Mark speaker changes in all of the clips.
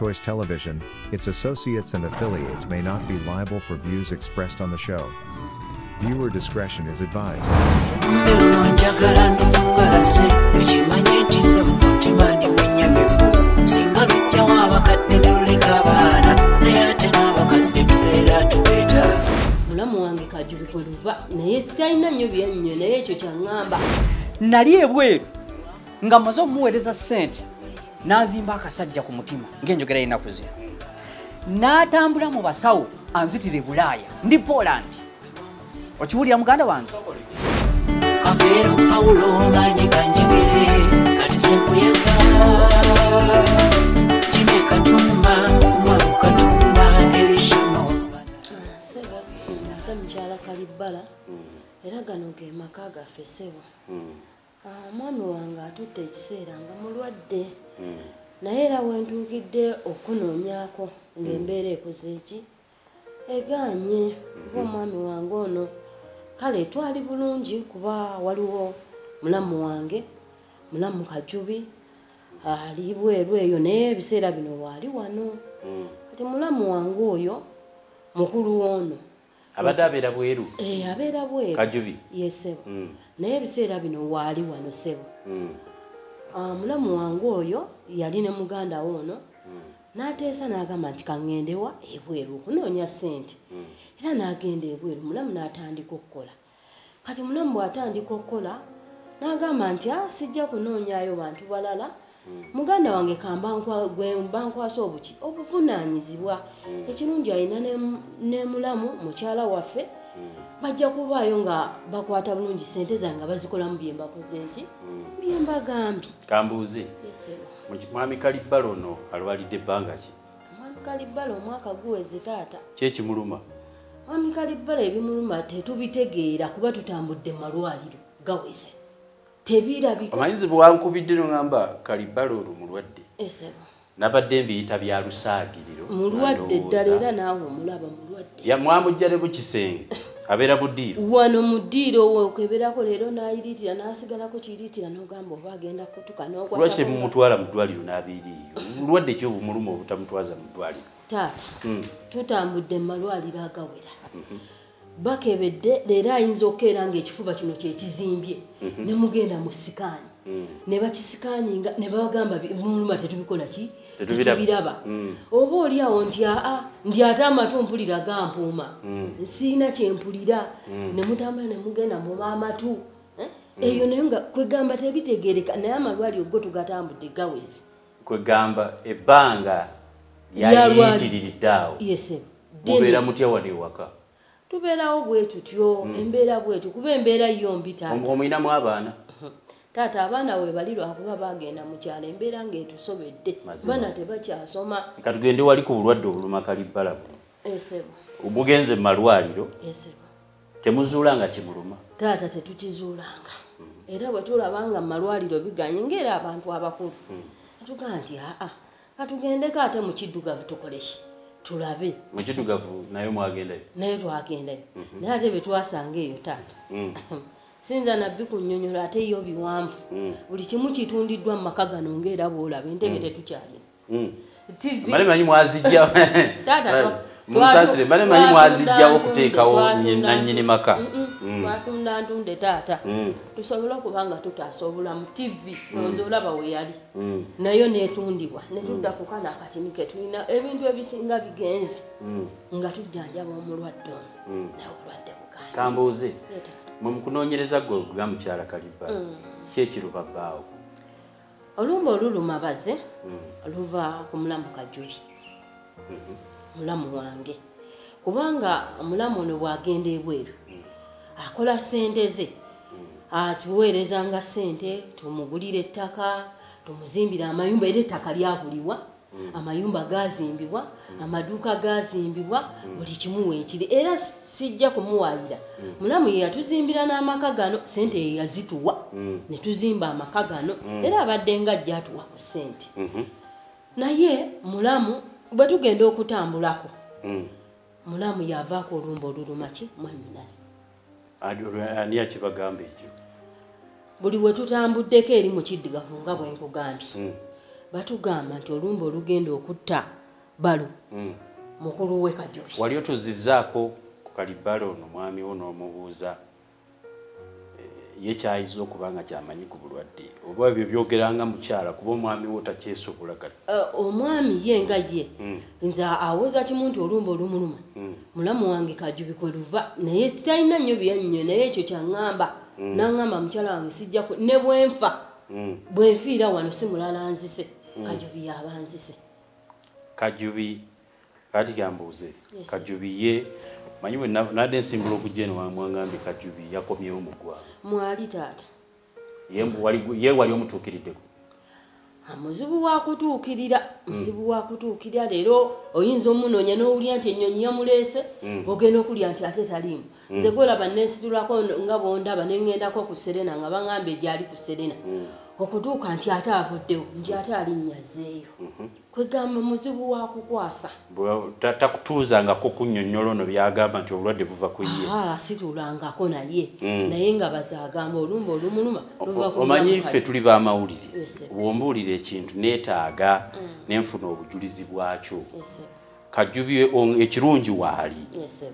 Speaker 1: Choice Television, its associates and affiliates may not be liable for views expressed on the show. Viewer discretion is advised.
Speaker 2: Mulamu wange Kajubi koluva naye talina nnyo byannyo naye ekyo kyaŋŋamba.
Speaker 3: Nali ebweru nga mmaze omuweereza ssente n'azimba akasajja ku mutima ng'enjogera y'ennaku zino. N'atambula mu basawo anzitira e Bulaaya, ndi Poland. Okiwulira muganda wange?
Speaker 4: Kafeero Pawulo maanyi ganjegere kati sempuyega Jimmy Katumba, Umaru Katumba, Elisha Mawabana.
Speaker 2: Ssebo, nze mukyala Kalibbala era gano ge maka gaffe ssebo. Omwami wange atutte ekiseera nga mulwadde naye era we ntuukidde okunoonyaako ng'embeera ekoze eki egaanye kuba omwami wange ono kale twali bulungi kuba waliwo mulamu wange mulamu Kajubi ali bweru eyo naye ebiseera bino waali wano. Kati mulamu wange oyo mukulu ono
Speaker 5: abadde abeera bweru.
Speaker 2: Abeera bweru
Speaker 5: Kajubi
Speaker 2: ye ssebo. Naye ebiseera bino waali wano ssebo. Mulamu wange oyo yali ne muganda we ono n'ateesa n'agamba nti kaŋŋendewa ebweru okunoonya ssente. Era n'agenda ebweru mulamu n'atandika okukola. Kati mulamu bw'atandika okukola n'agamba nti sijja kunoonyaayo bantu balala. Muganda wange gwe mba nkwasa obuki obuvunaanyizibwa. Ekirungi alina ne mulamu mukyala waffe bajja kubaayo nga bakwata bulungi ssente zange nga bazikolamu bye mbakoze eki bye mbagambye.
Speaker 5: Kambuuze, mwami Kalibbala ono alwalidde ebbanga ki?
Speaker 2: Mwami Kalibbala omwaka guweze taata.
Speaker 5: Ki ekimuluma?
Speaker 2: Mwami Kalibbala ebimuluma tetubitegeera kuba tutambudde mu malwaliro gaweze. Tebirabika.
Speaker 5: Omanyi bwankubidde n'ongamba Kalibbala olwo mulwadde.
Speaker 2: Ssebo.
Speaker 5: Nabadde mbiyita bya lusaagiriro.
Speaker 2: Mulwadde ddala era naawe omulaba mulwadde.
Speaker 5: Mwamujja ne ku kisenge. Abeera mu ddiiro.
Speaker 2: Wano mu ddiiro okeberako leero n'ayiriitira n'asigalako kiyiriitira n'ogamba oba agenda kutuka n'okwata.
Speaker 5: Lwaki temumutwala mu ddwaliro n'abeera eyo? Bulwadde ki obumuluma obutamutwaza mu ddwaliro?
Speaker 2: Taata, tutambudde mu malwaliro agawera. Bakebedde leero ayinza okukeera ng'ekifuba kino kye kizimbye ne mugenda mu sikaani. Ne bakisikaaninga ne babagamba muluma tetubikola ki? Tetubiraba. Oba oli awo nti nti ate amatu mpulira gampuuma. Siina kye mpulira. Ne mutambula ne mugenda mu amatu. Eyo nayo nga kwegamba tebitegeereka naye amalwaliro go tugatambudde gaweze.
Speaker 5: Kwegamba ebbanga lyayitiriridde awo.
Speaker 2: Yes.
Speaker 5: Mubeera mutya wano ewaka?
Speaker 2: Tubeerawo bwe tutyo, embeera bwetyo kuba embeera yo mbi taata.
Speaker 5: Omuyinamu abaana?
Speaker 2: Taata abaana we bali lwakuba bagenda mu kyalo embeera ng'etusobedde. Baana tebakyasoma.
Speaker 5: Katugende wali ku bulwadde obuluma Kalibbala buno.
Speaker 2: Ssebo.
Speaker 5: Obugenze mu malwaliro.
Speaker 2: Ssebo.
Speaker 5: Temuzuulanga kimuluma?
Speaker 2: Taata tetukizuulanga. Era bwe tulabanga mu malwaliro biganye ng'era abantu abakulu. Tugamba nti katugendeko ate mu kiddugavu tukole ki? Tulabe.
Speaker 5: Mu kiddugavu nayo mwagendayo?
Speaker 2: Naye twagendayo. Naye ate bye twasanga eyo taata. Sinza nabbi kunnyonnyola ate yo biwanvu. Buli kimu kitundiddwa mu maka gano ng'era bw'olaba entebe tetukyalina. TV.
Speaker 5: Male manyi mwazijja.
Speaker 2: Taata
Speaker 5: musaasire male manyi mwazijjawo okuteekawo nannyini maka.
Speaker 2: Twatunda ntunde taata. Tusobole okuba nga tutaasa obulamu. TV ndowooza olaba we yali. Nayo n'etundibwa ne tudda ku kano akatini ke tulina ebintu ebisinga bigenze nga tujjanjaba omulwadde ono. Naye obulwadde bugaanye.
Speaker 5: Kambuuze. Mwe mukunoonyereza gwe gwa mukyala Kalibbala ki ekiruba bbaawo?
Speaker 2: Olumba oluluma baze luva ku mulamu Kajubi. Mulamu wange. Kubanga omulamu ono bw'agenda ebweru akola ssente ze atuweerezanga ssente tumugulire ettaka tumuzimbire amayumba era ettaka lyagulibwa amayumba gazimbibwa amaduuka gazimbibwa buli kimu weekiri era sijja kumuwalira. Mulamu ye yatuzimbira n'amaka gano ssente ye yazituwa ne tuzimba amaka gano era abadde nga ajja atuwa ku ssente. Naye mulamu bwe tugenda okutambulako mulamu yavaako olumba oluluma ki mwannyinaze.
Speaker 5: Ani akibagamba ekyo?
Speaker 2: Buli we tutambuddeko eri mu kiddugavu nga bwe nkugambye. Batugamba nti olumbe olugenda okutta balo mukulu we Kajubi.
Speaker 5: Wali otuzizaako ku Kalibbala ono mwami wo n'omubuuza ye kyayiza okuba nga kyamanyi ku bulwadde oba ebyo byogeranga mukyala kuba omwami wo takyesobola kati?
Speaker 2: Omwami ye nga ye nze awoza kimu nti olumbe olumuluma mulamu wange Kajubi kwe luva, naye talina nnyo byannyo, naye ekyo kyaŋŋamba n'aŋŋamba mukyala wange sijja ne bwenfa bwenfiira wano si mulala nzise, Kajubi yaba nzise.
Speaker 5: Kajubi kati kambuuze, Kajubi ye manyi bwe nadde nsimbula okujja eno wamwangambye Kajubi yakomyewo mu ggwanga.
Speaker 2: Mwali taata.
Speaker 5: Ye wali omutuukiriddeko?
Speaker 2: Muzibu wa kutuukirira, muzibu wa kutuukirira. Leero oyinza omunoonya n'owulira nti ennyonyi yamuleese, ogenda okulya nti ate taliimu. Nze gwolaba neesitulako nga bwondaba ne ŋŋendako ku Serena nga baŋŋambye gy'ali ku Serena. Okutuuka nti ate avuddewo, nti ate alinnya azzeeyo. Kwegamba muzibu wa kukwasa.
Speaker 5: Takutuuzangako kunnyonnyola ono by'agamba nti obulwadde buva ku ye?
Speaker 2: Situulangako naye, naye nga bazaagamba olumbe olumuluma luva ku.
Speaker 5: Omanyi ffe tuli b'amawulire, bw'ombuulira ekintu neetaaga nenfuna obujulizi bwakyo. Kajubi ekirungi waali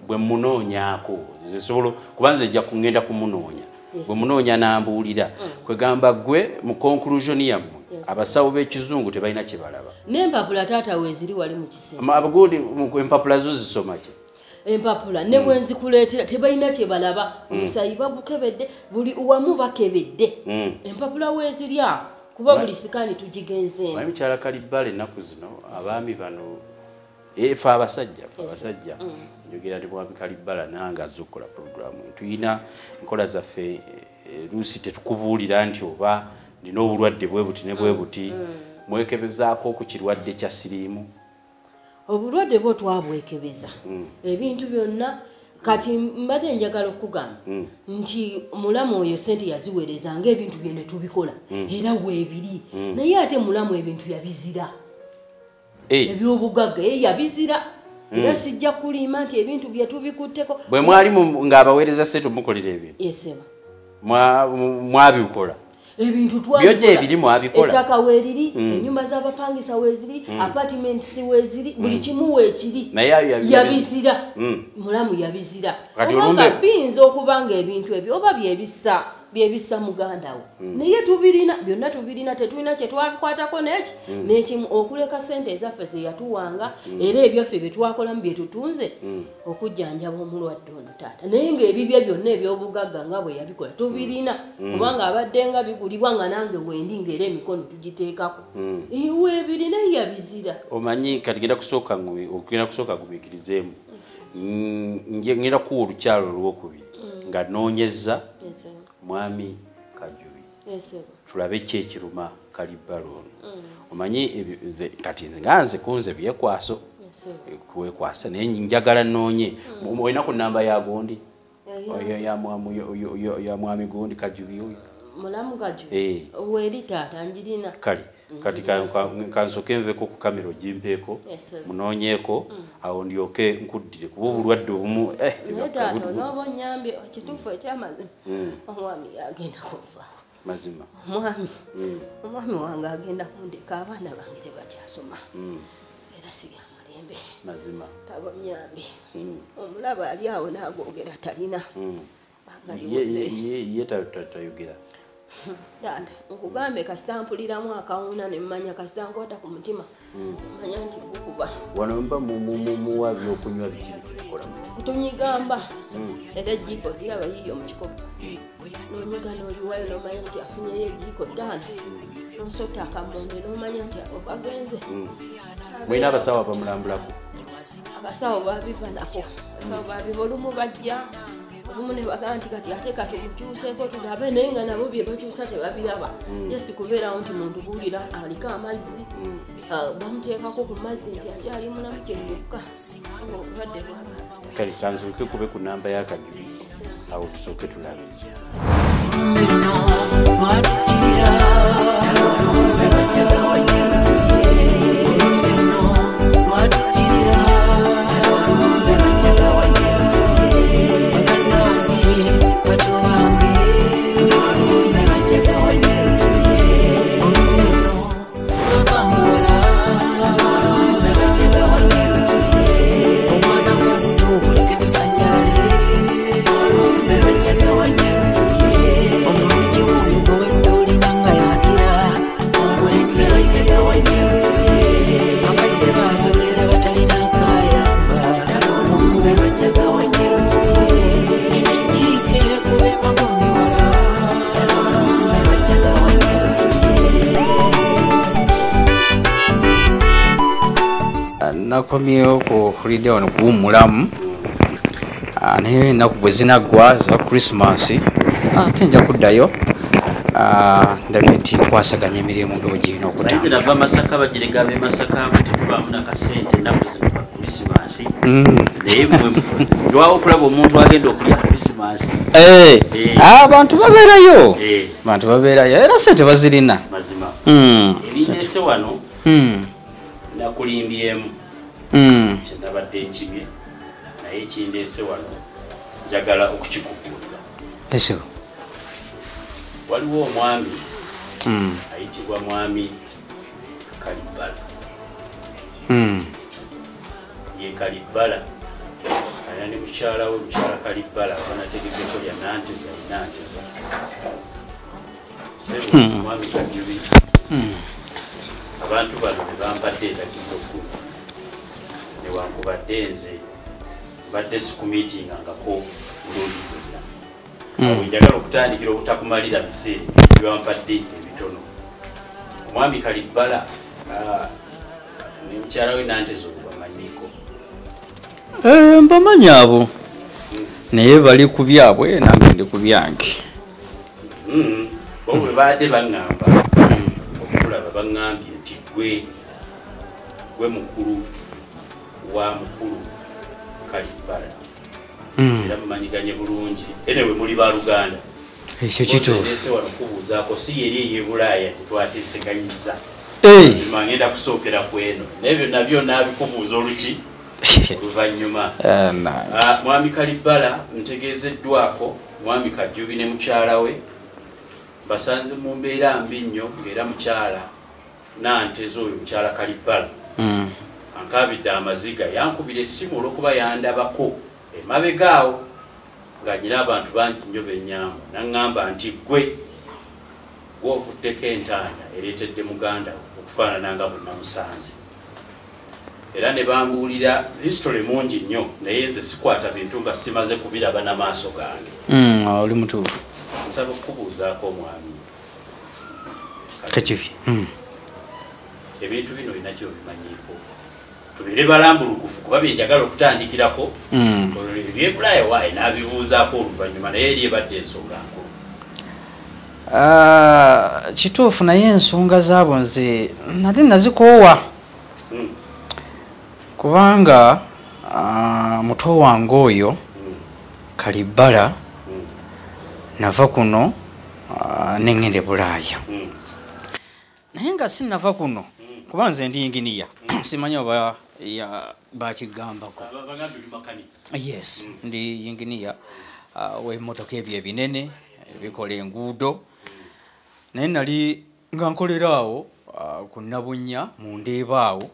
Speaker 5: bwe munoonyaako, nsobola kuba nze nja kugenda kumunoonya, bwe munoonya n'ambuulira. Kwegamba ggwe mu conclusion yammwe abasawo b'ekizungu tebalina kye balaba.
Speaker 2: N'empapula taata weeziri wali mu kisenge.
Speaker 5: Abagundi empapula zo zisoma ki?
Speaker 2: Empapula ne bwe nzikuleetera tebalina kye balaba, omusaayi bagukebedde, buli wamu bakebedde. Empapula weeziri awo kuba buli sikaani tugigenzeemu.
Speaker 5: Manyi mukyala Kalibbala ennaku zino abaami bano efe abasajja njogera ndi mwami Kalibbala nange azze okukola puroguramu. Tulina enkola zaffe, luusi tetukubuulira nti oba nina obulwadde bwe buti ne bwe buti. Mwekebezaako ku kirwadde kya siriimu?
Speaker 2: Obulwadde bwo twabwekebeza ebintu byonna. Kati mbadde njagala okugamba nti mulamu oyo sente yaziweereza ng'ebintu bye ne tubikola era weebiri, naye ate mulamu ebintu yabizira, ebyobugagga yabizira. Era sijja kulima nti ebintu bye tubikutteko.
Speaker 5: Bwe mwali ng'abaweereza sente omukolera ebintu?
Speaker 2: Yesema.
Speaker 5: Mwabikola?
Speaker 2: Ebintu
Speaker 5: twabikola. Ebiri mwabikola.
Speaker 2: Ettaka weeriri, ennyumba z'abapangisa weeziri, apartments weeziri, buli kimu weekiri.
Speaker 5: Naye
Speaker 2: yabizira. Mulamu yabizira. Kubanga biyinza okuba ng'ebintu ebyo oba byebissa muganda wo. Naye tubirina, byonna tubirina, tetulina kye twabikwatako n'eki n'ekimu okuleka sente ezaffe ze yatuwanga era ebyaffe bye twakolamu bye tutunze okujjanjaba omulwadde ono taata. Naye ng'ebibye byonna eby'obugagga nga bwe yabikola tubirina, kubanga abadde nga bigulibwa nga nange wendi ng'era emikono tugiteekako. Weebirina yabizira.
Speaker 5: Omanyi kati ngenda kusooka gumiikirizeemu. Ngenda kuwa olukyalo olwokubiri nga nnoonyezza mwami Kajubi. Tulabe ki ekiruma Kalibbala ono. Omanyi kati nga nze kunze byekwaso kwekwasa, naye njagala nnoonye. Olina ku nnamba ya gundi ya mwami gundi Kajubi oyo?
Speaker 2: Mulamu Kajubi weeri taata njirina.
Speaker 5: Kale kati kansooke nveko ku kamera ogimpeeko munoonyeeko awo ndyoke nkuddire kuba obulwadde obumu.
Speaker 2: Naye taata onooba onnyambye ekituufu ekyamazima omwami agenda kuvaawo.
Speaker 5: Mazima
Speaker 2: omwami wange agenda kundeka, abaana bange tebakyasoma era si bya mulembe.
Speaker 5: Mazima
Speaker 2: taba onnyambye. Omulaba ali awo n'agoogera talina.
Speaker 5: Ye tayogera.
Speaker 2: Taata nkugambe kasita mpuliramu akawuuna ne mmanya kasita nkwata ku mutima mmanya nti gukuba.
Speaker 5: Wano mba muwa byokunywa biki bikola?
Speaker 2: Tunyigamba era ejjiiko giraba yiyo mu kikopo, n'onyiga n'oliwayo n'omanya nti afunyeyo ejjiiko ttaano, n'osota akamonde n'omanya nti abo bagenze.
Speaker 5: Mulina abasawo abamulambulako?
Speaker 2: Abasawo babiva nako, abasawo babiva olumu bajja olumu ne bagamba nti kati ate katumukyuseeko tulabe, naye nga nabo bye bakyusa tebabiraba. Yesi kubeerawo nti muntu buwulira aliko amazzi, bamuteekako ku mazzi nti akyali mulamu kyekyokka obulwadde bwagala.
Speaker 5: Kale kansooke kube ku nnamba ya Kajubi awo tusooke tulabe.
Speaker 4: Bye.
Speaker 3: Nakomyewo ku holiday wano kuwummulamu. Naye ennaku bwe zinaggwa za Christmas, ate nja kuddayo ndabye nti nkwasaganya emirimu nga bwe girina okutambula.
Speaker 5: Nava Masaka bagirega ab'e Masaka tetubaamu na kasente ennaku zino pa Christmas. Naye mmwe lwawo okulaba omuntu agenda okulya Christmas.
Speaker 3: Abantu babeerayo. Abantu babeerayo era ssente bazirina.
Speaker 5: Mazima. Ebindeese wano nakulimbyemu. Kyenabadde nkimye naye ekindeese wano njagala okukikubuulira.
Speaker 3: Esebo.
Speaker 5: Waliwo omwami ayitibwa Mwami Kalibbala. Ye Kalibbala alina ne mukyala we, mukyala Kalibbala banategekeko lya Nanteza Nanteza. Ssebo Mwami Kajubi, abantu bano be bampadde endagiriro kkumi, newankubadde nze mbadde sikumiitingangako bulungi bwonna. Awo njagala okutandikira obutakumalira biseera byebampadde ebitono. Omwami Kalibbala ne mukyala we Nanteza obubamanyiiko.
Speaker 3: Mbamanyi abo, naye bali ku byabwe nange ndi ku byange.
Speaker 5: Bo bwe baadde baŋŋamba okulaba, baŋŋambye nti gwe mukulu wa mukulu Kalibbala. Era mumanyiganye bulungi, anyway muli baluganda.
Speaker 3: Ekyo kituufu.
Speaker 5: Ndeese wano kubuuzaako si yeri ey'e Bulaaya tetwateeseganyizza. Mazima ngenda kusookera ku eno, naye byonna byonna bikubuuza oluki oluvannyuma. Mwami Kalibbala ntegeezeddwako Mwami Kajubi ne mukyala we basanze mu mbeera mbi nnyo, ng'era mukyala Nanteza oyo mukyala Kalibbala ankaabidde amaziga, yankubira essimu olw'okuba yandabako emabega awo nga nyina abantu bangi nnyo bennyamba, n'aŋŋamba nti ggwe gwovuddeko entaana ereetedde muganda wo okufaanana nga bwe namusanze. Era ne bambuulira history mungi nnyo, naye nze sikwata bintu nga simaze kubiraba n'amaaso gange.
Speaker 3: Oli mutuufu.
Speaker 5: Nsaba okukubuuzaako Omwami
Speaker 3: Kajubi.
Speaker 5: Ebintu bino olina kyobimanyiiko? Tubeere balambulukufu kuba bye njagala okutandikirako. Eby'e Bulaaya waayi n'abibuuzaako oluvannyuma, naye eri ebadde ensonga nkulu.
Speaker 3: Kituufu, naye ensonga zaabo nze nali nazikoowa. Kubanga muto wange oyo Kalibbala nava kuno ne ŋŋenda e Bulaaya. Naye nga sinnava kuno, kuba nze ndi yinginiya, simanyi oba bakigambako. Yes, ndi yinginiya w'emmotoka ebyo ebinene ebikola enguudo. Naye nali nga nkolera awo ku Nabunnya mu Ndeeba awo,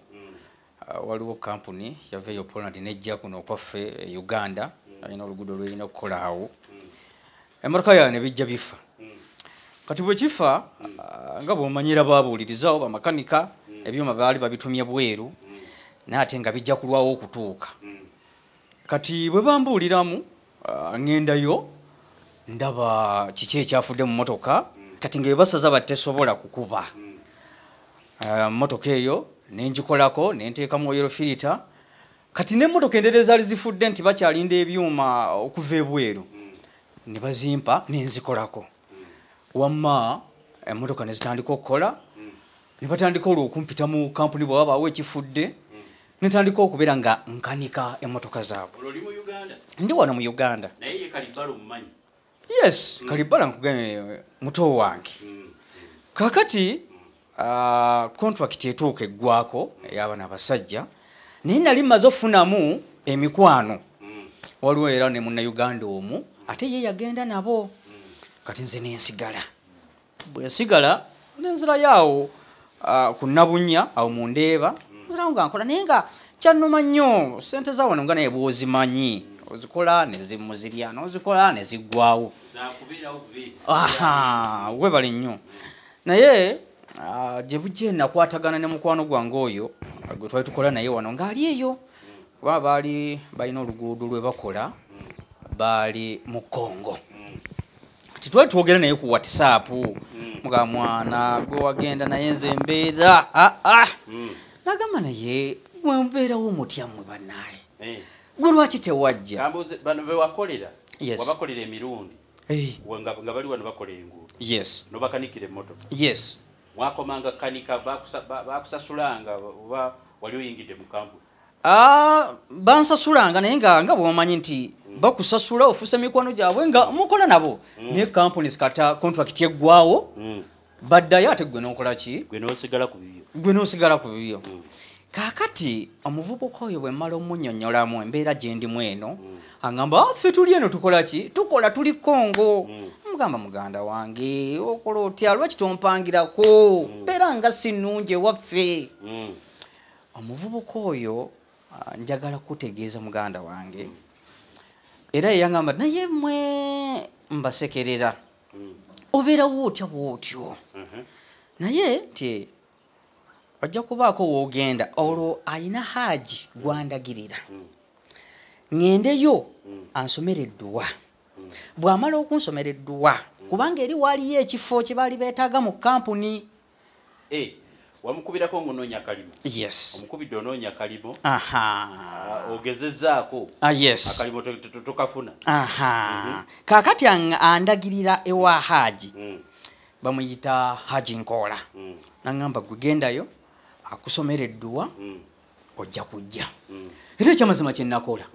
Speaker 3: waliwo kampuni yava eyo Poland nejja kuno okwaffe e Uganda, alina oluguudo lw'erina okukola awo. Emmotoka yawe ne bijja bifa. Kati bwe kifa, nga bw'omanyira baabuuliriza bamakanika, ebyuma baali babitumye bweru, naye ate nga bijja kulwawo okutuuka. Kati bwe bambuuliramu, ŋŋendayo ndaba kiki ekyafudde mu mmotoka, kati nga basaza batesobola kukuba. Mmotoka eyo ne ngikolako ne nteekamu oil filter. Kati n'emmotoka endala ezaali zifudde nti bakyalinda ebyuma okuva ebweru, ne bazimpa ne nzikolako. Wamma emmotoka ne zitandika okukola, ne batandika olwo okumpita mu kampuni bwe wabaawo ekifudde, ne ntandika okubeera nga nkanika emmotoka zaabwe.
Speaker 5: Olwo oli mu Uganda?
Speaker 3: Ndi wano mu Uganda.
Speaker 5: Naye ye Kalibbala omumanyi?
Speaker 3: Yes, Kalibbala nkugambye muto wange. Kaakati contract etuuka eggwako ey'abaana abasajja, naye nali mmaze okufunamu emikwano. Waliwo era ne Munnayuganda omu ate ye yagenda nabo. Kati nze nensigala. Bwe nsigala nenzirayo awo ku Nabunnya awo mu Ndeeba, nzirawo nga nkola, naye nga kyannuma nnyo ssente za wano nga naye bw'ozimanyi, ozikola ne zimuzirya, n'ozikola ne ziggwawo. Webale nnyo. Naye gye bujja nakwatagana ne mukwano gwange oyo gwe twali tukola naye wano ng'ali eyo, kuba baali balina oluguudo lwe bakola, baali mu Congo. Kati twali twogera naye ku WhatsApp, muga mwana gwe wagenda naye nze mbeera Nagamba naye Gwe mbeerawo mutya mmwe bannaye? Gwe lwaki tewajja?
Speaker 5: Kambuuze, bano be wakolera,
Speaker 3: Yes.
Speaker 5: wabakolera emirundi,
Speaker 3: Eh.
Speaker 5: nga bali wano bakola enguudo,
Speaker 3: Yes.
Speaker 5: n'obakanikira emmotoka?
Speaker 3: Yes.
Speaker 5: Mwakomanga kanika, bakusasulanga oba wali oyingidde mu kampuni?
Speaker 3: Ah, bansasulanga, naye nga bw'omanyi nti bakusasula ofuuse mikwano gyabwe nga mukola nabo, naye companies kata contract eggwawo, baddayo, ate gwe n'okola ki?
Speaker 5: Gwe n'osigala ku bibyo.
Speaker 3: Gwe n'osigala ku bibyo. Kaakati omuvubuka oyo bwe mmala omunnyonnyolamu embeera gye ndimu eno, aŋŋamba, "Ah, ffe tuli eno tukola ki? Tukola, tuli Kongo." Mugamba, "Muganda wange, okola otya? Lwaki tompangirako? Mbeera nga si nnungi ewaffe." Omuvubuka oyo, njagala kutegeeza muganda wange, era yeyaŋŋamba, "Naye mmwe mbasekerera, obeerawo otya bw'otyo?" Naye nti ojja kubaako woogenda, olwo ayina haaji gwandagirira, ŋŋendeyo ansomere edduwa. Bw'amala okunsomera edduwa, kubanga eri waaliyo ekifo kye baali beetaaga mu kampuni.
Speaker 5: Eh, wamukubirako ng'onoonya kalimu?
Speaker 3: Yes.
Speaker 5: Omukubidde onoonya kalimu.
Speaker 3: Aha.
Speaker 5: Ah, ogezezzaako.
Speaker 3: Ah, yes.
Speaker 5: Akalimu tokafuna.
Speaker 3: Aha. Kaakati andagirira ewa haaji, bamuyita Haji Nkoola. Naŋŋamba, "Gwe gendayo akusomera edduwa, ojja kujja." Era ekyamazima kye nakola,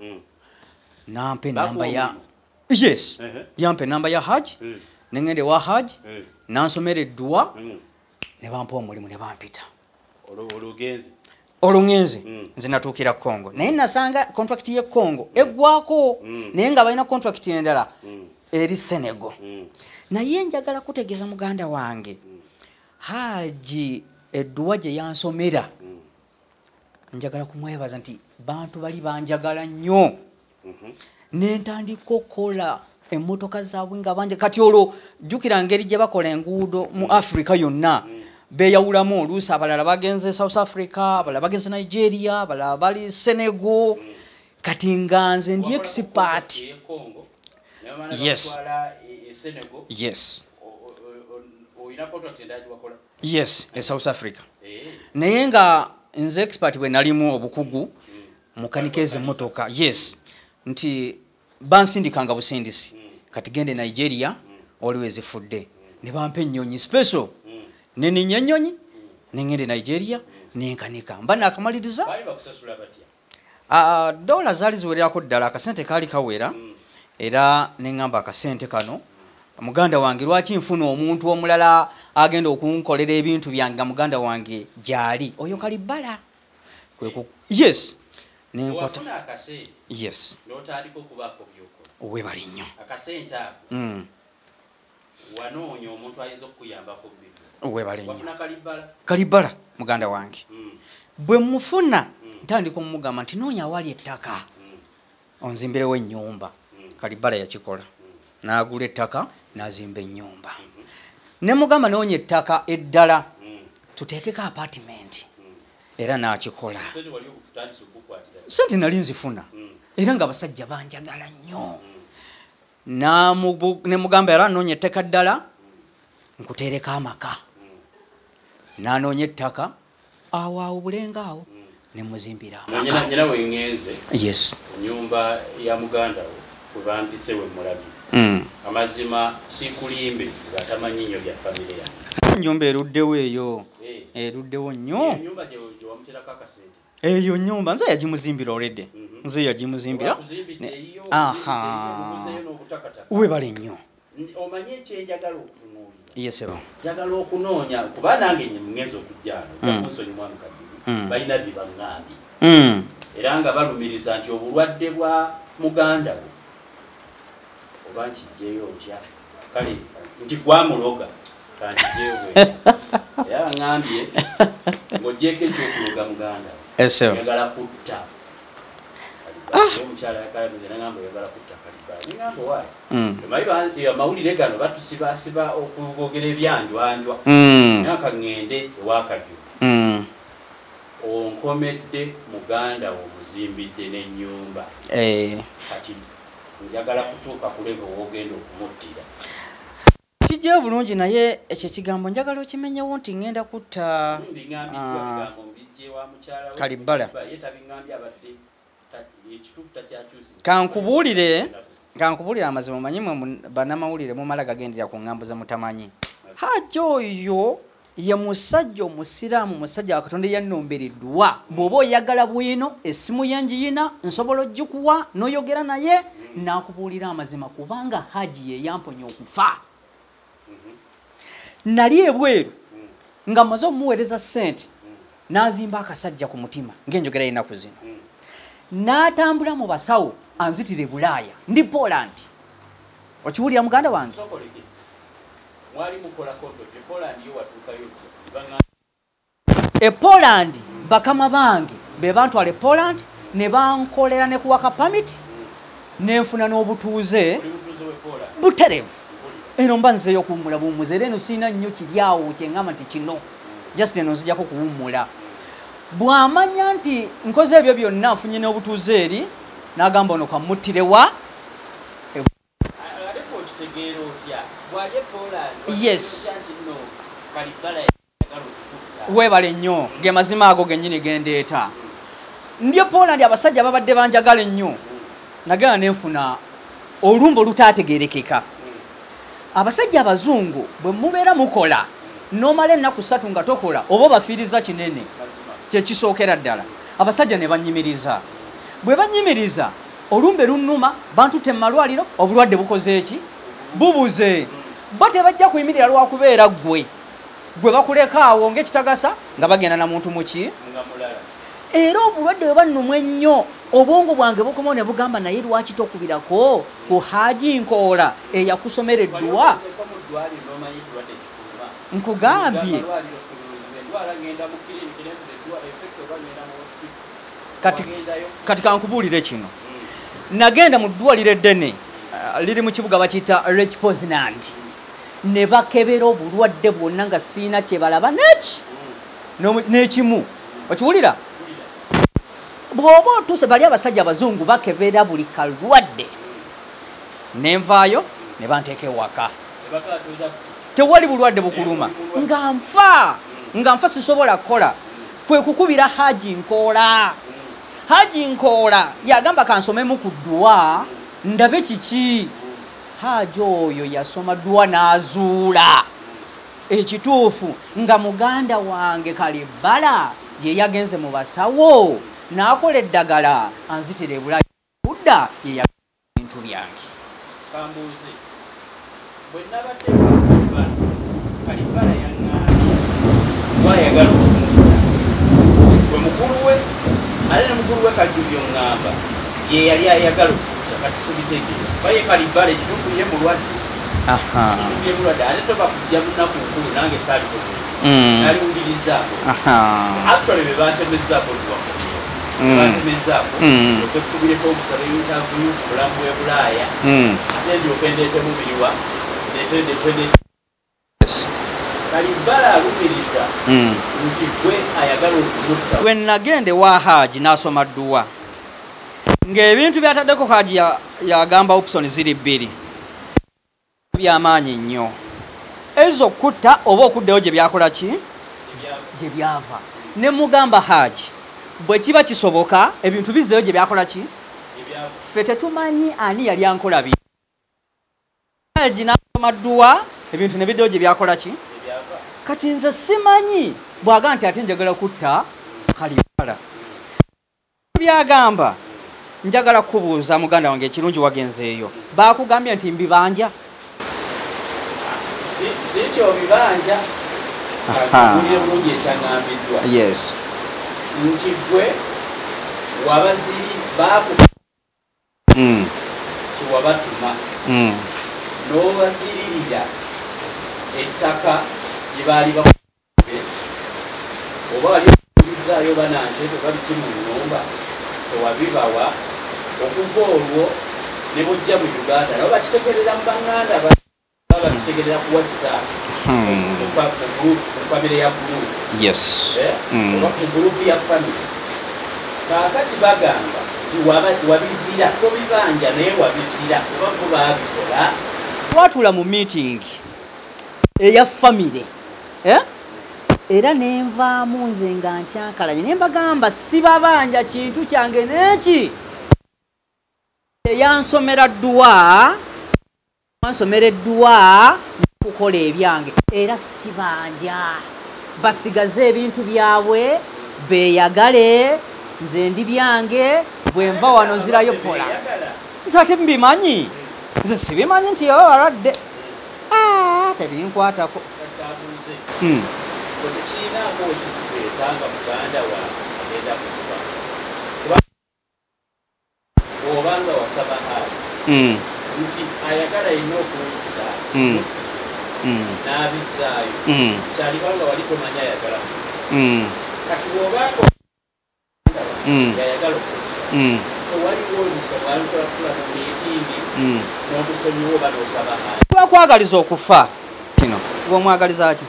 Speaker 3: nampa enamba ya
Speaker 5: Bakuwa?
Speaker 3: Yes. Yampa enamba ya haji, neŋŋenda ewa haji, nansomera edduwa, ne bampa omulimu ne bampita.
Speaker 5: Olwo ogenze?
Speaker 3: Olwo ŋŋenze. Nze natuukira Congo, naye nasanga contract ye Congo eggwako, naye nga balina contract endala eri Senegal. Naye njagala kutegeeza muganda wange, haji edduwa gye yansomera, njagala kumwebaza nti bantu bali banjagala nnyo. Nentandika okukola emmotoka zaabwe nga banja. Kati olwo jjukira ngeri gye bakola enguudo mu Africa yonna, beeyawulamu. Oluusi abalala bagenze South Africa, abalala bagenze Nigeria, abalala bali Senegal. Kati nga nze ndi expert. Yes.
Speaker 5: Senegal?
Speaker 3: Yes.
Speaker 5: Olina contract endala gyewakola?
Speaker 3: Yes, e South Africa. Naye nga nze expert bwe nalimu obukugu mukanika ezo emmotoka. Yes, nti bansindikanga busindisi, kati gende Nigeria, waliwo ezifudde, ne bampa ennyonyi special, neninya ennyonyi nengenda e Nigeria nenkanika, mba nakamaliriza.
Speaker 5: Baali bakusasula batya?
Speaker 3: Ah, dola zaali ziwererako ddala, akasente kaali kawera. Era neŋŋamba, akasente kano, muganda wange, lwaki nfuna omuntu omulala agenda okunkolera ebintu byange nga muganda wange gyali oyo kalibbala? Yes, nenkwata.
Speaker 5: Wafuna akasente?
Speaker 3: Yes.
Speaker 5: N'otandika okubaako byokola?
Speaker 3: Webale nnyo.
Speaker 5: Akasente ako, wanoonya omuntu ayinza okukuyambako bibyo?
Speaker 3: Webale nnyo.
Speaker 5: Wafuna kalibbala?
Speaker 3: Kalibbala muganda wange, bwe mufuna ntandika omugamba nti noonya awali ettaka onzimbirewo ennyumba. Kalibbala yakikola, n'agula ettaka n'azimba ennyumba. Ne mugamba, noonya ettaka eddala tuteekeko apartment, era n'akikola.
Speaker 5: Sente wali okutandisa okukwatira?
Speaker 3: Sente nali nzifuna, era nga abasajja banjagala nnyo. Ne mugamba, era noonya ettaka ddala nkuteereko amaka. N'anoonya ettaka awo awo Bulenga awo, ne muzimbira amaka.
Speaker 5: Nyina weŋŋenze,
Speaker 3: Yes.
Speaker 5: ennyumba ya muganda wo we bampise we mulabye, amazima sikulimbe, ng'atamanyi nnyo bya famire yange.
Speaker 3: Ennyumba eruddewo eyo.
Speaker 5: Eh.
Speaker 3: Eruddewo nnyo.
Speaker 5: Ennyumba gye wamuterako akasente?
Speaker 3: Eyo nyumba nze yagimuzimbira already. Nze yagimuzimbira.
Speaker 5: Wakuzimbidde eyo?
Speaker 3: Aha.
Speaker 5: Oguzeeyo n'obutakataka?
Speaker 3: Webale nnyo.
Speaker 5: Omanyi ekyenjagala okutunuulira?
Speaker 3: Yesebo.
Speaker 5: Njagala okunoonya, kuba nange ngenza okujjaano, kunsonyi mwami Kajubi, balina bye baŋŋambye, era nga balumiriza nti obulwadde bwa muganda wo, oba nkijjeyo otya, kale nti gwamuloga, kankijeyo bwe. Era baŋŋambye ng'oggyeko ekyokuloga muganda wo,
Speaker 3: Esebo.
Speaker 5: oyagala kutta omukyala. Yakalabize nagamba oyagala kutta Kalibbala. Neŋŋamba waayi, omanyi amawulire gano batusibasiba okwogera ebyanjwanjwa. Myaka ŋŋende ewakadyo, onkomedde muganda wo omuzimbidde n'ennyumba.
Speaker 3: Eh.
Speaker 5: Kati njagala kutuuka ku level w'ogenda okumuttira.
Speaker 3: Kijja. Okijjayo bulungi, naye ekyo ekigambo njagala okimenyewo nti ŋŋenda kutta Kalibbala. Kankubuulire amazima, omanyi mwe bannamawulire mumala gagendera ku ŋŋambo ze mutamanyi. Haji oyo ye musajja omusiraamu, musajja wa Katonda eyannombereddwa. Bw'oba oyagala bwino, essimu ye ngiyina, nsobola ogikuwa n'oyogera naye n'akubuulira amazima, kubanga Haji ye yamponya okufa. Nali ebweru nga mmaze omuweereza ssente, n'azimba akasajja ku mutima ng'enjogera y'ennaku zino, n'atambula mu basawo anzitira e Bulaaya. Ndi Poland. Okiwulira muganda wange? E Poland bakama bange be bantwala e Poland ne bankolera ne kuwaka permit, nenfuna n'obutuuze buterevu. Eno mba nzeeyo okuwummula buwummuzi, era eno sirina nnyo kiri awo kye ŋŋamba nti kino just eno nzijako kuwummula. Bw'amanya nti nkoze ebyo byonna, nfunye n'obutuuze eri, n'agamba ono kamuttirewa. Yes, weebale nnyo, ge mazima ago gennyini gendeeta. Ndi e Poland, abasajja babadde banjagala ennyo, nagenda nenfuna olumbe olutaategeerekeka. Abasajja abazungu bwe mubeera mukola n'omala ennaku 3 nga tokola, oba obafiiriza kinene, kyekisookera ddala. Abasajja ne bannyimiriza. Bwe bannyimiriza, olumbe lunnuma, bantutte mu malwaliro, obulwadde bukoze eki? Bubuze. Bo tebajja kuyimirira lwakubeera ggwe. Gwe bakuleka awo ng'ekitagasa nga bagenda na muntu muki? Era obulwadde bwe bannumwa ennyo, obwongo bwange bukomawo ne bugamba, naye lwaki tokubirako ku Haji Nkoola eyakusomera edduwa? Nkugambye. Kati kankubuulire kino. Nagenda mu ddwaliro eddene liri mu kibuga bakiyita Lech Poznan, ne bakebera obulwadde bwonna nga siina kye balaba neki n'ekimu. Okiwulira? Bw'oba otuuse, bali abasajja abazungu bakebera buli kalwadde. Nenvaayo ne banteeka ewaka, tewali bulwadde bukuluma. Nga nfa sisobola kukola. Kwe kukubira Haji Nkoola. Haji Nkoola yagamba kansomemu ku dduwa ndabe kiki. Haji oyo yasoma dduwa n'azuula ekituufu nga muganda wange Kalibbala ye yagenze mu basawo n'akola eddagala anzitira e Bulaaya, kudda ye bintu byange.
Speaker 5: Kambuuze, bwe nabadde Kalibbala, Kalibbala yaŋŋambye bw'ayagala okumutta gwe mukulu we, ate ne mukulu we Kajubi oŋŋamba ye yali ayagala okutta. Kati sibitegeera, baye Kalibbala ekituufu ye mulwadde, ekituufu ye mulwadde, ate toba kujja munaku nkulu, nange saalikoze, naliwulirizaako. Actually be bantemezzaako ntiwakomyewo, bantemezzaako okwekubireko okusaba interview ku bulamu bw'e Bulaaya, ate ndyoke ndeete mubiriwa ndeete. Kalibbala alumiriza nti gwe ayagala okumutta.
Speaker 3: Bwe nagenda ewa Haji n'asoma dduwa, ng'ebintu byataddeko Haji yagamba option ziri 2 byamaanyi nnyo, ezo okutta oba okuddayo gye byakola ki, gye byava. Ne mugamba Haji, bwe kiba kisoboka ebintu bizzeeyo gye byakola ki, ffe tetumanyi ani yali ankola bi. Haji n'asoma dduwa, ebintu ne biddayo gye byakola ki. Kati nze simanyi bw'agamba nti ate njagala kutta Kalibbala. Byagamba njagala kukubuuza muganda wange, ekirungi wagenzeeyo, baakugambye nti mbibanja?
Speaker 5: Si nti obibanja, wulire bulungi ekyaŋŋambiddwa.
Speaker 3: Yes.
Speaker 5: Nti gwe wabaziri baaku kyewabatuma n'obaziririra ettaka lye baali bakube, oba wali okulizzaayo banante oba biki mu nnyumba tewabibawa. Okuva olwo ne bujja mu Uganda, nabo bakitegerera mu baŋŋanda, babitegerera ku WhatsApp, ku famire ya group.
Speaker 3: Yes.
Speaker 5: Oba ku group ya family. Kaakati bagamba nti wabizira, tobibanja naye wabizira, oba bo baabikola.
Speaker 3: Twatuula mu meeting Eya famire. Eh? Era nenvaamu nze nga nkyankalanye ne mbagamba sibabanja kintu kyange n'eki. Eyansomera dduwa, wansomera edduwa kukola ebyange era sibanja. Basigaze ebintu byabwe beeyagale, nze ndi byange bwe nva wano nzirayo pola. Nze ate mbimanyi, nze sibimanyi nti baba balwadde. Tebinkwatako.
Speaker 5: Tekirinaako wekikuleeta nga muganda wa agenda kufa. Bw'obanga wasaba Haji nti ayagala nnyo okunzita n'abizzaayo, kyalibanga wali tomanya ayagala. Kati bw'obanga yayagala okutta, waliwo omusobola kukula mu miitingi n'omusonyiwa oba n'osaba Haji.
Speaker 3: Twakwagaliza okufa kino, gw'omwagaliza ki?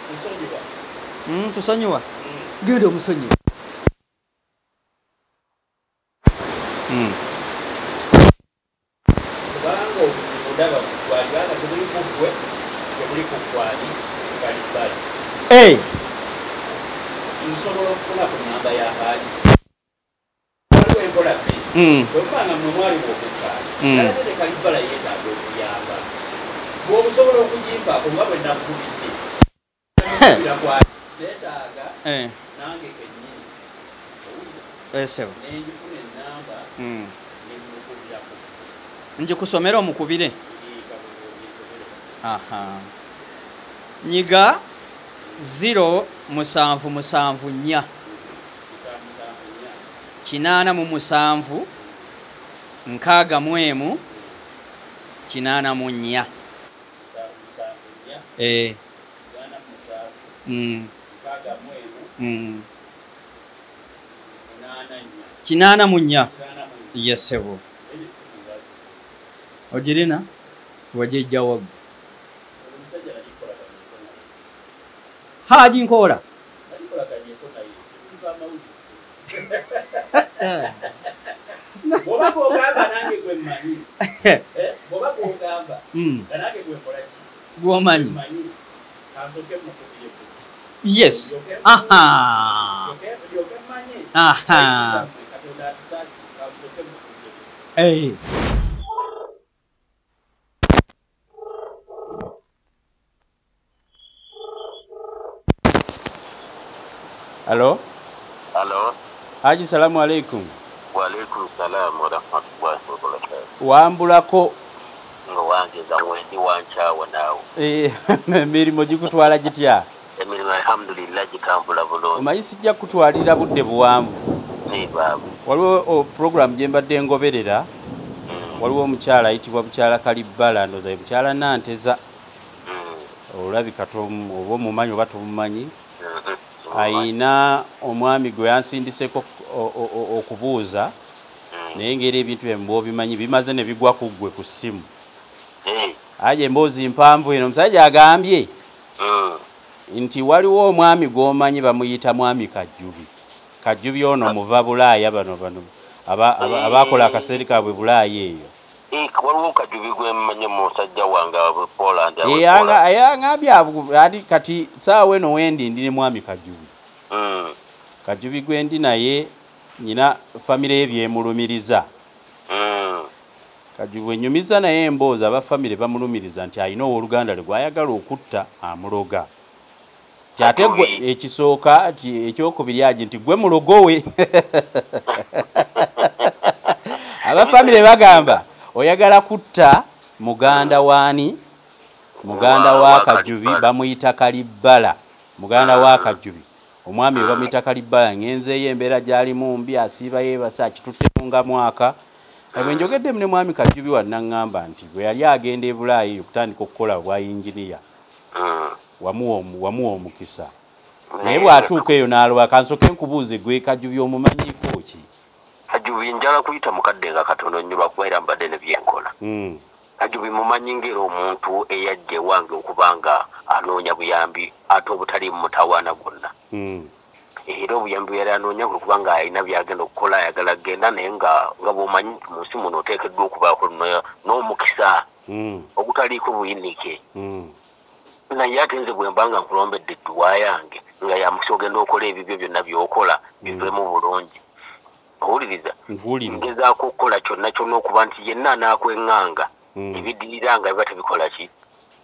Speaker 5: Tusonyiwa.
Speaker 3: Tusonyiwa? Genda omusonyiwa.
Speaker 5: Kubanga obuzibu ndaba bwalibanga tebuli ku ggwe, tebuli ku ggwali, Kalibbala. Nsobola okufuna ku nnamba ya Haji. Waliwo enkola bbiri. Bwe muba nga mmwe mwali bw'okukkaanya, nalabye ne Kalibbala yeetaaga okuyamba. Bw'obusobola okugimpaako nga bwe nakukubidde. Neetaaga nange kennyini. Nenjifuna ennamba nemukubirako.
Speaker 3: Njikusomera omukubire. Nyiga 0 7 7 4 87 61 84. 84. Yes sebo. Ogirina wajejja waggo. Haji nkola.
Speaker 5: Bw'oba gw'ogamba nange gwe mmanyi. Bw'oba gw'ogamba nga nange gwe nkola ki?
Speaker 3: Gw'omanyi. Yes. Aha. Aha. Hey.
Speaker 5: Hello?
Speaker 6: Hello.
Speaker 5: Haji, salamu alaikum.
Speaker 6: Wa alaikum salam wa rahmatullahi wa barakatuh.
Speaker 5: Wambulako.
Speaker 6: Wange nga mwendi wankyawa naawe.
Speaker 5: Emirimu gikutwala gitya?
Speaker 6: Emirimu alhamdulillah gitambula bulungi.
Speaker 5: Omanyi sijja kutwalira budde buwanvu.
Speaker 6: Nee baaba.
Speaker 5: Waliwo program gye mbadde ngoberera. Waliwo omukyala ayitibwa Mukyala Kalibbala, ndowooza ye Mukyala Nanteza. Olabika oba omumanyi oba tomumanyi. Ayina omwami gwe yansindiseko okubuuza, naye ngeri ebintu bye bw'obimanyi bimaze ne bigwa ku ggwe ku ssimu. Aje emboozi mpanvu eno, omusajja agambye nti waliwo omwami gw'omanyi bamuyita Mwami Kajjubi. Kajjubi ono muva Bulaaya, bano abakola akaseeri kaabwe Bulaaya eyo.
Speaker 6: Waliwo Kajjubi gwe mmanyi musajja wange Poland.
Speaker 5: Agambye ati kati saawa eno wendi ndi ne Mwami Kajjubi. Kajjubi gwe ndi naye nyina famire ye byemulumiriza. Kajjubi bwe nnyumiza naye emboozi, aba famire bamulumiriza nti alina owooluganda lwe gw'ayagala okutta amuloga. Ate gwe ekisooka nti ekyokubiri agi nti gwe mulogo we. Aba famire bagamba oyagala kutta muganda waani? Muganda wa Kajjubi bamuyita Kalibbala. Muganda wa Kajjubi omwami we bamuyita Kalibbala, ngenzeeyo embeera gy'alimu mbi, asiiba yeebase, akituttemu nga mwaka. Bwe njogeddemu ne Mwami Kajjubi wannaŋŋamba nti bwe yali agenda e Bulaaya okutandika okukola obwa yinginiya, wamuwa omukisa. Naye bw'atuuka eyo n'aloba. Kansooke nkubuuze gwe Kajjubi omumanyiiko ki?
Speaker 6: Kajjubi njala kuyita mukadde nga katono nnyo lwakuba era mbadde ne byenkola. Kajjubi mumanyi ng'era omuntu eyajja ewange okuba nga anoonya buyambi ate obutali mutawaana gwonna. Era obuyambi bwe yali anoonya kwe kuba nga alina by'agenda okukola, ayagala kugenda, naye nga bw'omanyi nti mu nsi muno oteekeddwa okubaako n'omukisa ogutaliiko buyinike. Naye ate nze bwe mba nga nkulombedde edduwa yange nga yamukisa ogenda okola ebibyo byonna by'okola biveemu bulungi. Owuliriza? Ngezaako okukola kyonna kyonna okuba nti yenna anaakweŋŋanga ebiddirira nga biba tebikola ki?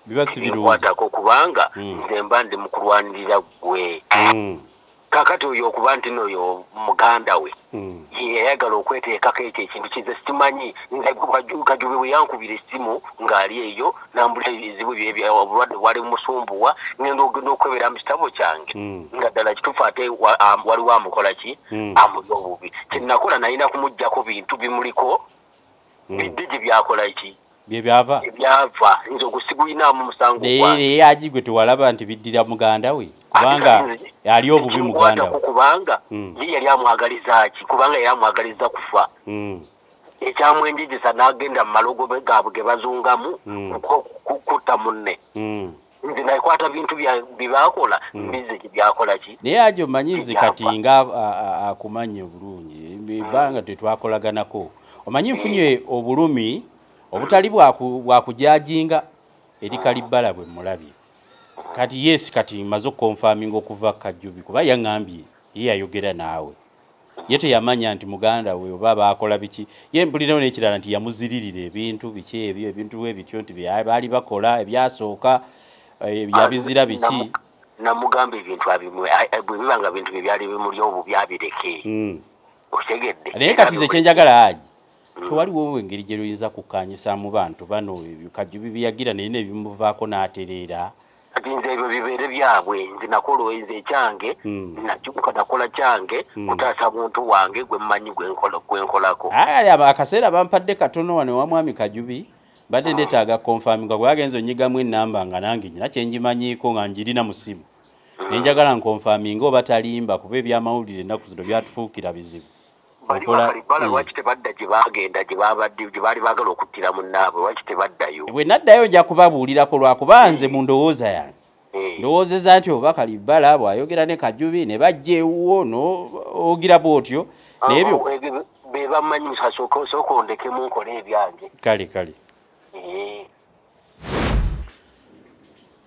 Speaker 5: Biba si birungi.
Speaker 6: Bikwatako kubanga nze mba ndi mu kulwanirira ggwe. Kaakati oyo okuba nti n'oyo muganda we yeyayagala okweteekako ekyo ekintu kize simanyi. Nze Kajubi bwe yankubira essimu ng'ali eyo nambula ebizibu bye obulwadde bwali bumusumbuwa, ngenda ogenda okwebera mu kitabo kyange nga ddala kituufu ate waliwo amukola ki? Amuli obubi. Kye nakola nalina kumuggyako bintu bimuliko bidde gye byakola ki?
Speaker 5: Bye byava.
Speaker 6: Byava. Nze ogwo siguyinaamu musango gwange.
Speaker 5: Naye Haji gwe tewalaba nti biddira muganda we? Kubanga ali obubi muganda we.
Speaker 6: Kubanga ye yali amwagaliza ki? Kubanga yali amwagaliza kufa. Ekyamwenjejesa n'agenda mu malogo gaabwe ge bazungamu kutta munne. Nze nakwata bintu bye baakola mbizze gye byakola ki?
Speaker 5: Naye Haji omanyi nze kati nga akumanyi obulungi ebbanga tetwakolaganako. Omanyi nfunye obulumi obutali bwakujajinga eri Kalibbala bwe mulabye. Kati yes, kati maze okukonfaminga okuva Kajubi kuba yaŋŋambye ye yayogera naawe. Ye teyamanya nti muganda we oba baakola biki. Ye mpulirawo n'ekirala nti yamuziririra ebintu biki ebyo ebintu bwe bityo nti baali bakola ebyasooka yabizira biki.
Speaker 6: Namugamba ebintu abimwe bwe biba nga bintu bye byali bimuli obubi abireke. Otegedde.
Speaker 5: Naye kati nze kye njagala Haji, tewaliwo engeri gye luyinza kukkaanyisaamu bantu bano Kajubi bye yagira naye nebimuvaako n'atereera.
Speaker 6: Kati nze ebyo bibeere byabwe. Nze nakola nze ekyange, nakyuka nakola kyange kutaasa muntu wange gwe mmanyi gwe nkolako.
Speaker 5: Akaseera bampadde katono wano wa mwami Kajubi mbadde ndeetaaga konfaminga bwe bagenze onnyigamu ennamba nga nange nyina kye ngimanyiiko nga ngirina mu ssimu. Ne njagala nkonfaminge oba talimba kuba ebyamawulire ennaku zino byatufuukira bizibu.
Speaker 6: Bali Kalibbala lwaki tebadda gye baagenda gye babadde gye baali baagala okuttira munnaabwe lwaki tebaddayo?
Speaker 5: Bwe naddayo nja kubabuulirako lwakuba nze mu ndowooza yange ndowoozeza nti oba Kalibbala bw'ayogera ne Kajubi ne bajja ewuwo n'ogira bw'otyo naye ebyo
Speaker 6: be bamanyi sooka ondekemu nkole ebyange.
Speaker 5: Kale kale.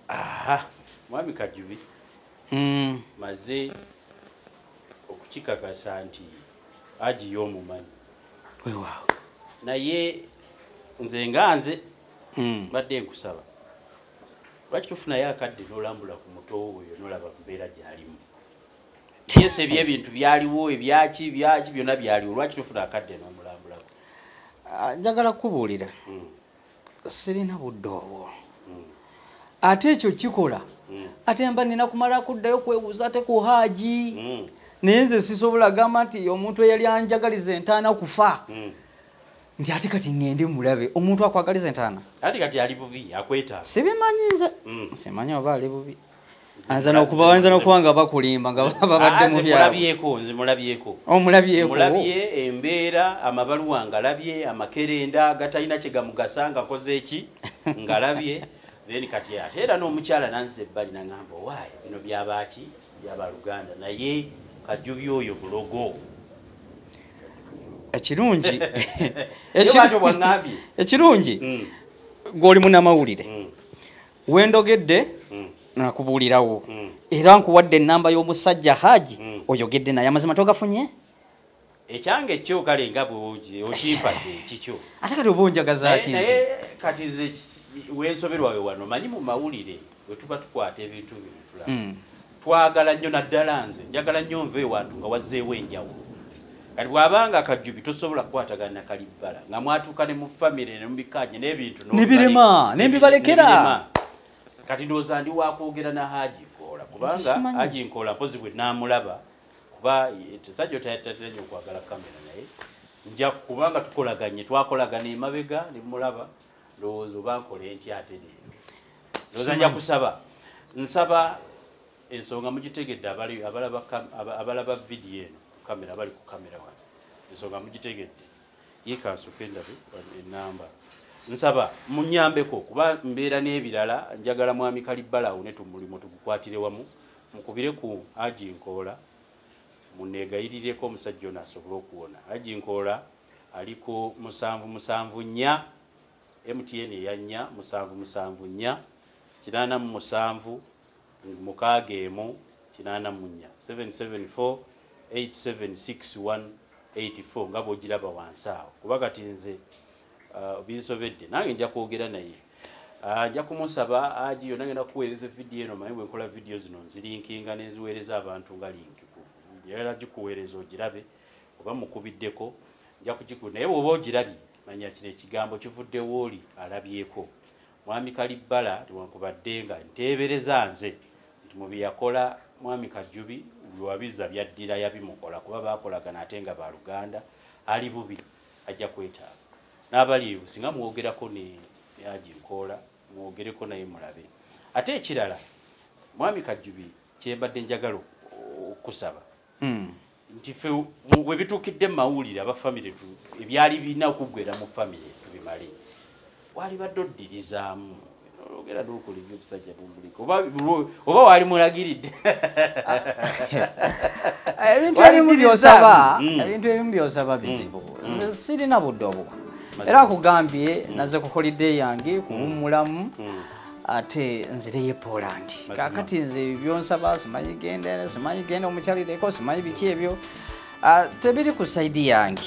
Speaker 5: Aha, mwami Kajubi maze okukikakasa nti Haji y'omumanyi.
Speaker 3: Weewaawo.
Speaker 5: Naye nze nga nze mbadde nkusaba lwaki tofunayo akadde n'olambula ku muto oyo n'olaba mbeera gy'alimu. Yes, ebyebintu byaliwo ebyaki byaki byonna byaliwo lwaki tofuna akadde n'omulambulako?
Speaker 3: Njagala kukubuulira sirina budde obwo. Ate ekyo kikola ate mba nina kumala kuddayo kwebuuza ate ku Haji. Naye nze sisobola gamba nti omuntu eyali anjagaliza entaana kufa nti ate kati ŋŋende mulabe omuntu akwagaliza entaana.
Speaker 5: Ate kati ali bubi akwetaaga.
Speaker 3: Sibimanyi nze simanyi oba ali bubi. Anza n'okuba nga bakulimba nga babadde mu byabwe.
Speaker 5: Nze mulabyeko.
Speaker 3: Omulabyeko.
Speaker 5: Mulabye embeera amabaluwa ngalabye amakerenda gatalina kye gamugasa ngakoze eki ngalabye. Then kati ate era n'omukyala nanze ebbali n'aŋŋamba owaaye bino byabaaki byabaluganda naye Kajubi oyo bulogo.
Speaker 3: Ekirungi
Speaker 5: bw'aŋŋambye.
Speaker 3: Ekirungi gw'oli munnamawulire wendogedde nakubuulirawo era nkuwadde ennamba y'omusajja Haji oyogedde naye amazima togafunye?
Speaker 5: Ekyange kyo kale nga bw'ogi okimpadde ekikyo.
Speaker 3: Ate kati oba onjagaza ki nze?
Speaker 5: Naye kati nze wensoberwa we wano manyi mu mawulire bwe tuba tukwata ebintu bino tulaba. Twagala nnyo naddala nze njagala nnyo nve ewantu nga wazzeewo enjawulo. Kati bw'abanga Kajubi tosobola kukwatagana na Kalibbala nga mwatuuka ne mu famire ne mubikkaanya n'ebintu
Speaker 3: ne birema ne mbibalekera.
Speaker 5: Kati ndowooza ndi wakwogera na Haji Nkoola kubanga Haji Nkoola mpozi bwe naamulaba kuba tesajja tatera nnyo okwagala kamera naye nja kubanga tukolaganye twakolagana emabega ne mulaba ndowooza oba nkole ntya ate leero. Ndowooza nja kusaba nsaba ensonga mugitegedde abalaba vidiyo eno kamera abali ku kamera wano ensonga mugitegedde ye kansooke ndabe ennamba. Nsaba munyambeko kuba mbeera n'ebirala njagala mwami Kalibbala awo ne tumulimu tugukwatire wamu mukubire ku Haji Nkoola muneegayirireko omusajja ono asobole okuwona. Haji Nkoola ali ku 774 MTN eya 4 774 87 6 84 774 876184 nga bw'ogiraba wansi awo. Kuba kati nze binsobedde, nange nja kwogera naye, nja kumusaba Haji yonna ngenda kuweereza vidiyo eno. Manyi bwe nkola vidiyo zino nzirinkinga nenziweereza abantu nga linki, njagala gikuweereza ogirabe oba mukubiddeko nja kugiku, naye bw'oba ogirabye manya kino ekigambo kivudde wooli alabyeko. Mwami Kalibbala newankubadde nga nteebereza nze nti mu bye yakola Mwami Kajubi lwabiza byaddira yabimukola, kuba baakolagana ate nga baluganda, ali bubi ajja kwetaaga n'abali singa mwogerako ne Haji Nkoola, mwogereko naye mulabe. Ate ekirala Mwami Kajubi kyembadde njagala okusaba nti ffe we bituukidde mu mawulire aba famire ebyali birina okuggwera mu famire tubimale, walibadde oddirizaamu ologera n'okola ebyobusajja bumbulika oba wali mulagiridde.
Speaker 3: Ebintu ebimu by'osaba, ebintu ebimu by'osaba bizibu. Sirina budde obwo. Era akugambye naze ku holiday yange kuwummulamu ate nzireyo e Poland. Kaakati nze byonsaba simanyi genda, simanyi genda omukyalireko, simanyi biki ebyo tebiri ku saidi yange.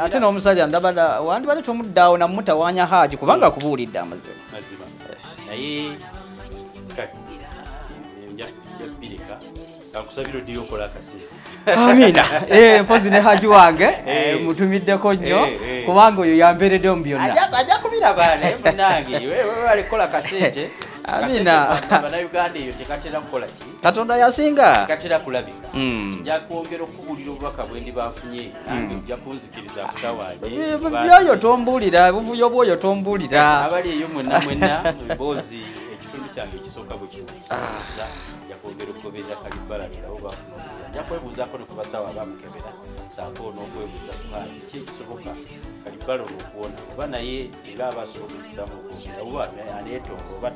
Speaker 3: Ate n'omusajja ndaba wandibadde tomuddaawo namutawaanya Haji kubanga akubuulidde amazima.
Speaker 5: Mazima. Naye nja bbirika kankusabira oddiyo okola akaseera.
Speaker 3: Amina. Mpozi ne Haji wange mutumiddeko nnyo kubanga oyo yambeereddewo mu byonna.
Speaker 5: Ajja kubiraba naye munnange wewe kola kasente.
Speaker 3: Amina.
Speaker 5: Bannayuganda eyo tekatera kukola ki?
Speaker 3: Katonda yasinga.
Speaker 5: Tekatera kulabika. Nja kwongera okubuulira obubaka bwe ndi bafunye nange ojja kunzikiriza kutawaanye.
Speaker 3: Byoyo tombuulira, buvuyo bwoyo tombuulira.
Speaker 5: Abali eyo mwenna mwenna emboozi ekitundu kyange ekisooka bwe kiwuliza. Nja kwongera okugoberera Kalibbala nabo bafuna obuzibu. Nja kwebuuzaako ne ku basawo abamukebera ssaako n'okwebuuza ku Haji ki ekisoboka Kalibbala ono okuwona, oba naye singa aba asobola okuddamu okwogera oba aneetonga oba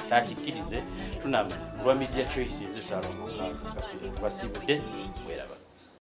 Speaker 5: takikkirize. Tunamanya olwa Media Choice nze Ssalongo Kafiro, tubasiibudde mweraba.